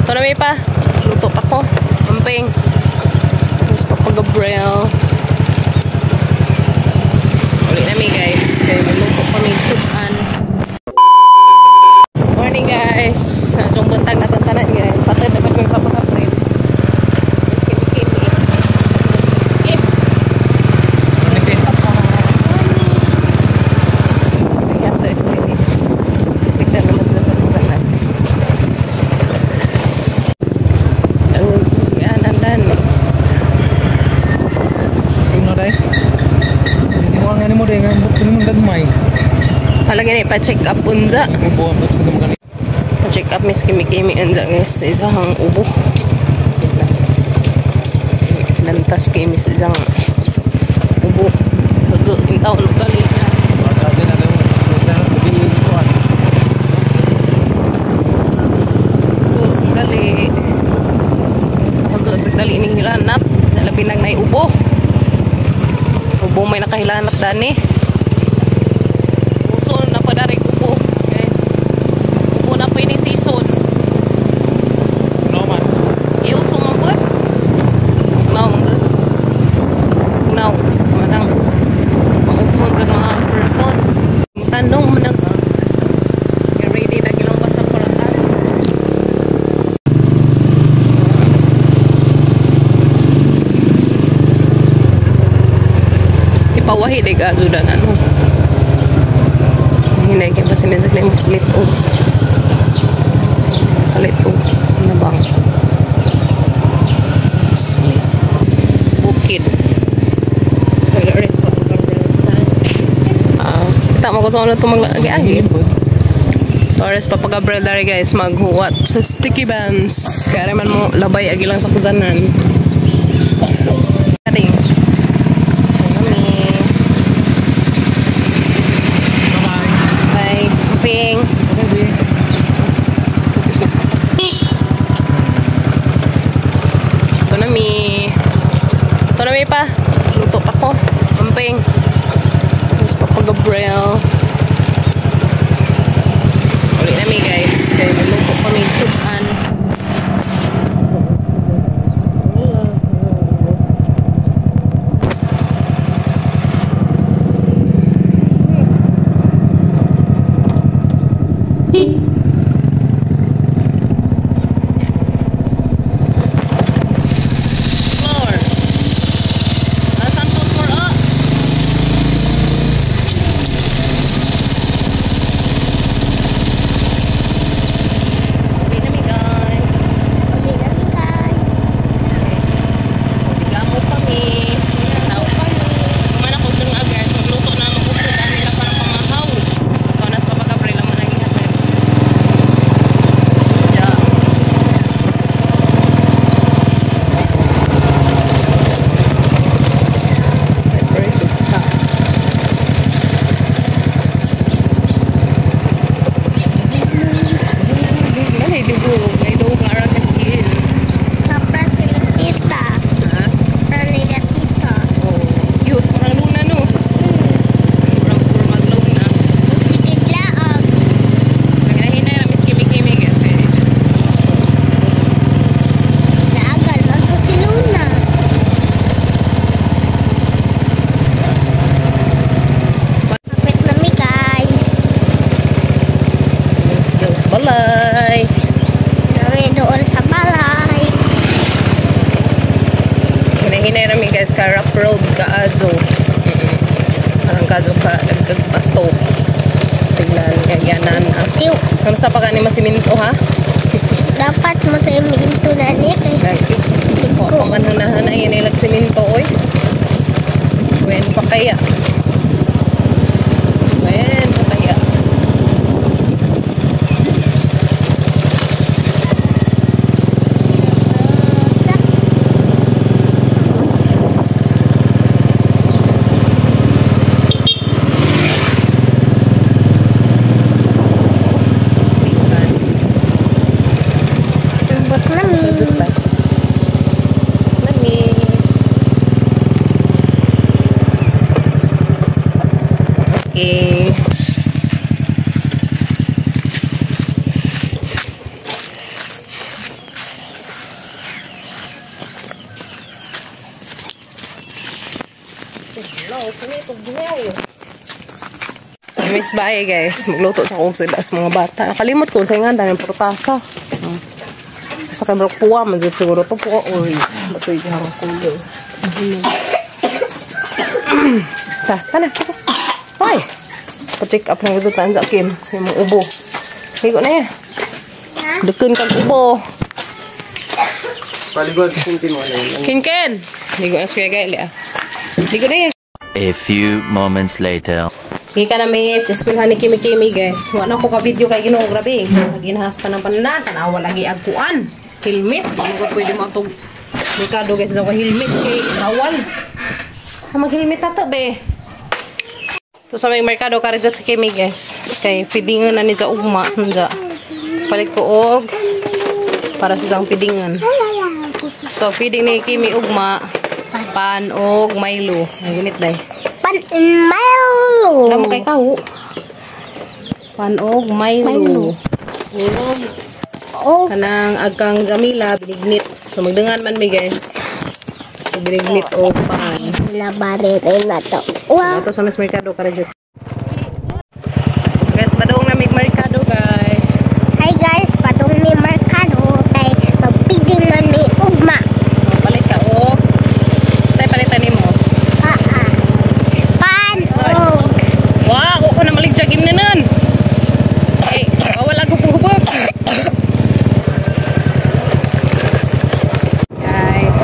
Ito na may pa. Luto pa ko. Amping. Mas Papa Gabriel. Uli na mi, guys. Kaya magluto kami sukan. Morning, guys. Atong buntag na tanan, guys. Sa atin dapat may Papa Gabriel. Kimi-kimi. Kim. Tignan naman sa tanan. Ang andan. Ano day? Hindi mo ang ano mo day nga mo gagmay. Palagi na ipa-check up unza. Pa-check up miss kimi-kimi unza, guys, sa isang ubo. Lantas kay miss isang ubo. Kago in taon gali. Gali. Kago sa dali ning hilanat. Labi nang nay ubo. Ubo may nakahilanat dani. Uso na pa dari ubo, guys. Ubo na pa ini season. No man. Eh, uso man po. No, man. No, manang maupon sa mga person. Tanong man ang ready na gilong pa sa purakan. Ipawahi di ka ajudan ano. Hinay kay basin sa mo kalit og. Kalit og nabang. Sweet. Bukid. So the rest pa sa. Tama ko sa ano ito maglagi-agi. So oras Papa Gabriel dari, guys, maghuwat sa sticky buns. Kaya man mo labay agi lang sa kuzanan. Kami. Bye. Bye. Ping. Ito na mi. Ito na mi pa. Luto pa ko. Amping. Mas Papa Gabriel. Uli na mi, guys. Kaya magluto kami sukan. Floor. Asan to floor? Oh. Uli na mi, guys. Uli na mi, guys. Okay. Digamo kami. Tao kami. Kumana ko dang guys. Magluto na magusod na nila para pamahaw. So, nas Papa Gabriel ang mga gihatag. Yeah. Breakfast stop. Ano yung dugo? May dugo nga arang nag-kill. Sa sila tita. Ha? Sa nila tita. Oh, cute. Parang luna, no? Parang puro magluna. Biglaog. Hinahinay na, miss kimi-kimi, guys. Naagal man to si Luna. Kapit na mi, guys. Let's go sa balay. Nami doon sa balay. Hinahinay namin, guys, ka rock road kaazo. Parang kazo ka dagdag bato. Tignan kagyanan. Ah. Tiw, Ano sa pagani masiminto, ha? Dapat mo sa into na ni kay Lagi. O, pamanunahan ay nilag siminto, oy. When pa kaya? When pa kaya? Tingnan. Abot na mi. Nami. Okay. No, kini itong buhaw. Miss bye guys, magluto sa kong sila sa mga bata. Nakalimot ko sa nga daming protasa. Sa kay brok puwa man jud siguro to puwa oy. Batoy harong kulo. Ta, tana. Hoy. Pa-check up na gud sa Kim, yung ubo. Higo na ya. Dukun kag ubo. Paligod sintin mo lang. Ken Ken. Higo na siya guys. Higo na ya. A few moments later. Hika na miss, eskwelahan ni Kimi Kimi guys. Wala ko ka video kay Ginoo grabe. Naginhasta ng panan, tanawa lagi agkuan. Helmet, hindi ko pwede mo atong merkado guys daw helmet kay bawal. Ha mag-helmet na to be. To sa may merkado karidjat si Kimi guys. Kay feedingan na ni sa ugma nja. Palit ko og para sa isang feedingan. So feeding ni Kimi ugma pan og Milo. Ang gunit day. Pan Milo. Wala mo kay kaho. Pan og Milo. Og kanang agkang Jamila binignit. So magdangan man mi guys. So binignit og pan. Labari rin na to. Wow. Ito sa Miss Mercado karadjut. Guys, padung na mig merkado guys. Hi guys, padung mi merkado kay magpiding man mi ugma. Palit ka og. Say palitan nimo. Pan og. Wow, ako na maligja gim na nun. Eh, bawal ako puhubog. Guys,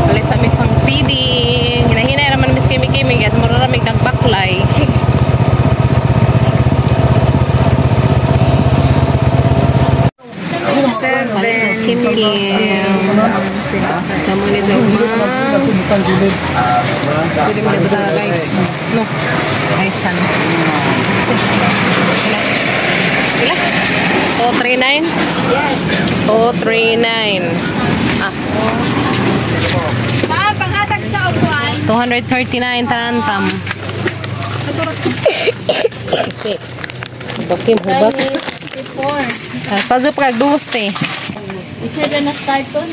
palit sa aming pang feeding. Hinahinay raman mis kimi-kimi guys. Mura ramig nagbaklay. Seven. Kim Kim. Kamu ni Joma. Pwede mo na guys. No. Ay, san. Pila? 239? Yes. 239. Ah. Ah, panghatag sa upuan. 239 tarantam. Kasi. Bakim hubak. 54. Sa pa kag duste. Isa na carton.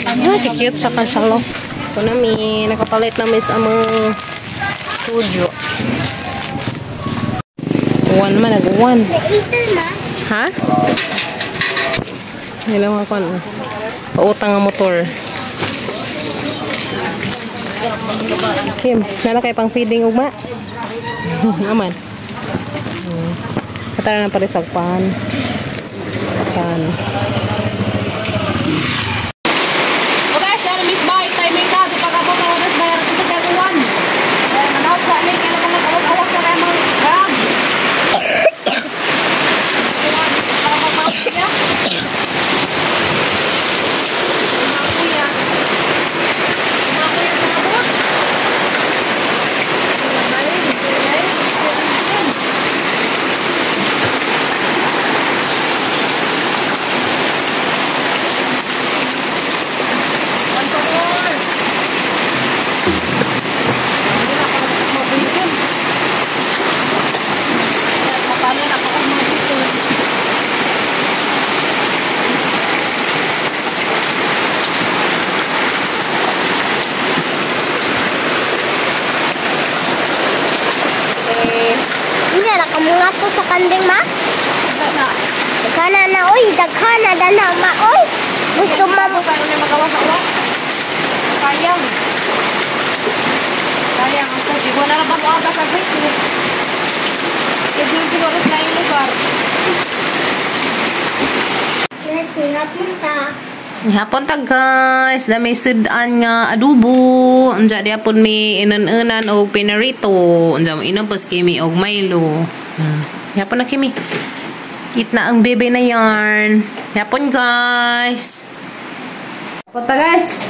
Ah, cute siya ka siya lo. Ito na mi, nakapalit na miss among tujo. One man, nag-one. Ha? Ilang ako ano? Pautang ang motor. Kim, nala kay pang feeding ugma? Aman. Katara na pala pan. Pan. Okay, sir, Miss Bay, timing ka. Di pa ka po karoon bayar ko sa gagawan. Manawag sa amin, kaya naman nag-awag-awag sa kaya mga grab. Para mag-mount niya. Mga kuya. Mga kuya sa kabot. Hindi na kamunga to sa kanding ma. Daghan na oy, daghan na dana ma oy. Gusto ma mo kayo na magawa-gawa. Sayang. Sayang ang tubig. Wala na ba mo aga sa bit? Kasi siguro sa yung lugar. Yes, hapon ta. Hapon ta guys, na may sudan nga adobo. Unja di apon mi inan-unan og pinarito. Unja mo inom pos kimi og Milo. Hapon na kimi. Eat na ang bebe na yarn. Hapon guys. Hapon ta guys.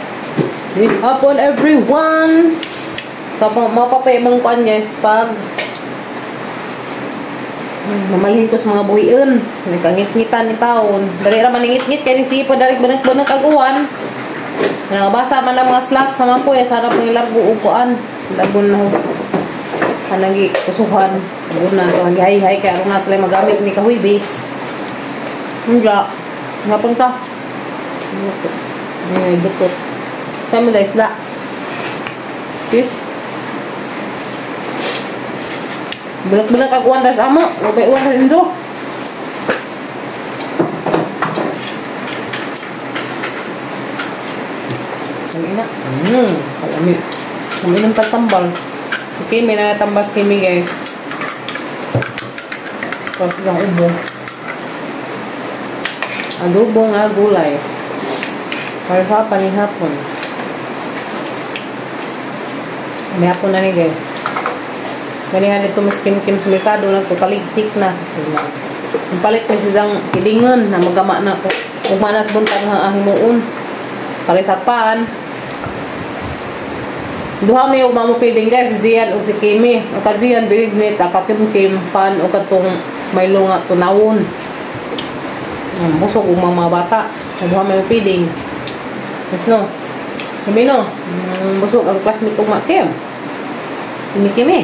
Hapon everyone. So mapapay mong kuan guys pag mamalhin ko sa mga buhiin. Nagkangit-ngitan ni taon. Dali ra man ngit-ngit kay ni sipo dali banag-banag aguan. Nangabasa man ang mga slacks sa mga kuya sarap ng ilargo upuan. Largo na ho. Kanang kusuhan. Largo na to hay-hay kay aron na sila magamit ni kahoy base. Unja. Hapon ta. Ay dukot. Sa mo isda. Fish. Bunak-bunak ako andas amo. Ubay uwan rin do. Ang ina. Kalami. Uminom tatambal. Si Kimi, nanatambal si Kimi, guys. Tapos isang ubo. Adobo nga gulay. Para sa panihapon. Panihapon na ni, guys. Ganihan dito mas Kim-Kim sa merkado. Nagpapaligsik na. Ang palit may siyang pilingan na magama na. Ugma na sa buntag nga ahimuon. Palisapan. Duha may ugma mo piling, guys. Si Gian o si Kimi. O ka Gian, bilignit. Akakim-kim, pan o katong may lunga tunawon. Busog ugma mga bata. Duha may piling. Yes, no? Sabi no? Busog ang classmate ugma Kim. Kimi Kimi.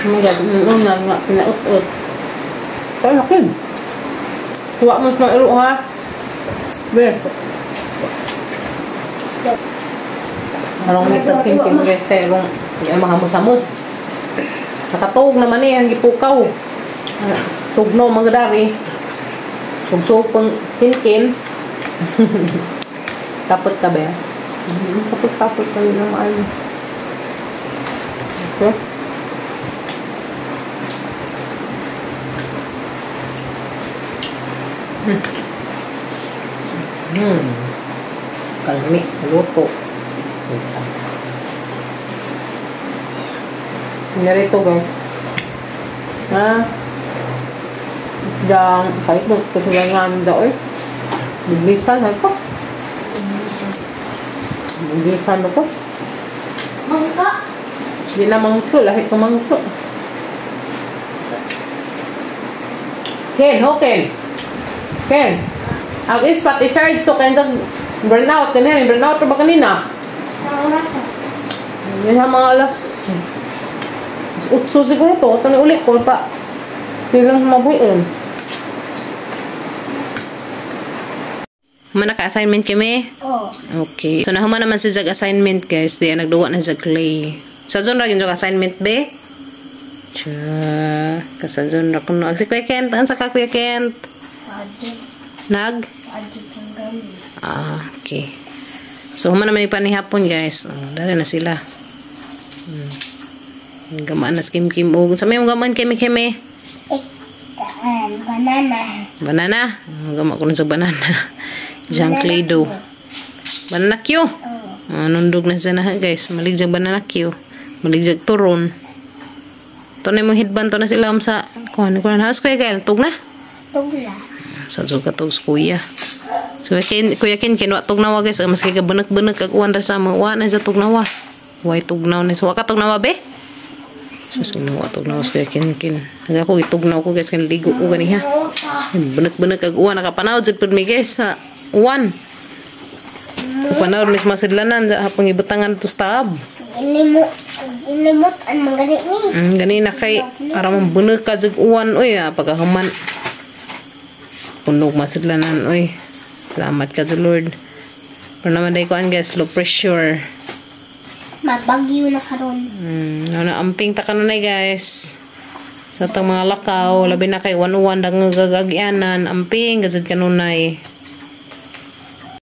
Oh my God, una nga, pinaut-ut. Pero laki. Kuha mo sa ilo, ha? Be. Arong may tas kim-kim, guys, kaya arong mahamos-hamos. Nakatuog naman eh, ang gipukaw. Tugno, mga dari. Sugsug pang kin-kin. Tapot ka ba? Tapot-tapot kayo naman. Okay. Kalami sa luto. Narito, guys. Ha? Isdang, kahit mo, kasi lang nga daw eh. Biblisan, ha ko? Biblisan ko? Mangka? Di na mangko, lahit ko mangko. Ken, ho Ken. Ken, ang ispat i-charge to kaya sa burnout. Kanina, burnout ba kanina? Yan sa mga alas 8 siguro to. Ito na ulit ko pa. Hindi lang mabuhin. Human naka-assignment kami? Oo. Okay. So, nahuman naman si Jag assignment, guys. Di, nagduwa na Jag clay. Sa zone ra yung assignment, be? Siya. Kasa zone ra kuno. Si Kuya Kent. Ang saka Kuya Kent? Nag? Ah, okay. So, human naman yung panihapon, guys. Oh, dali na sila. Gamaan na si Kim-Kim. Sa may gamaan Kimi-Kimi? Banana. Banana? Gama ko nun sa banana. Diyan clay dough. Banana Q. Oh. Nundog na siya na, guys. Maligjag banana Q. Maligjag turon. Ito na yung headband. Ito na sila sa... Kuhan ko na. Kuya Kyle, tug na? Tug na. Sa juga tug kuya. So, Kuya Ken, kinwa tugnawa, guys. Maski ka bunag-bunag kag uwan sa mga uwan na sa tugnawa. Way tugnaw na. So, waka tugnawa, be? So, sinuwa tugnawa sa Kuya Ken, Ken. Ako, itugnaw ko, guys. Kanligo ko gani, ha? Bunag-bunag kag uwan. Nakapanawd, sa mi, guys, sa uwan. Panawd, mis masidlanan. Hapang ibutangan to stab. Ilimot, ang mga gani ni. Gani na kay, aramang bunag ka sa uwan, uy, ha? Pagkahuman. Punog masidlanan, uy. Salamat ka to Lord. Pero naman dahil koan, guys, low pressure. Mabagyo na karon. Ano, amping ta kanunay, guys. Sa tang mga lakaw, labi na kay 101 dang gagagyanan, amping gazad kanunay.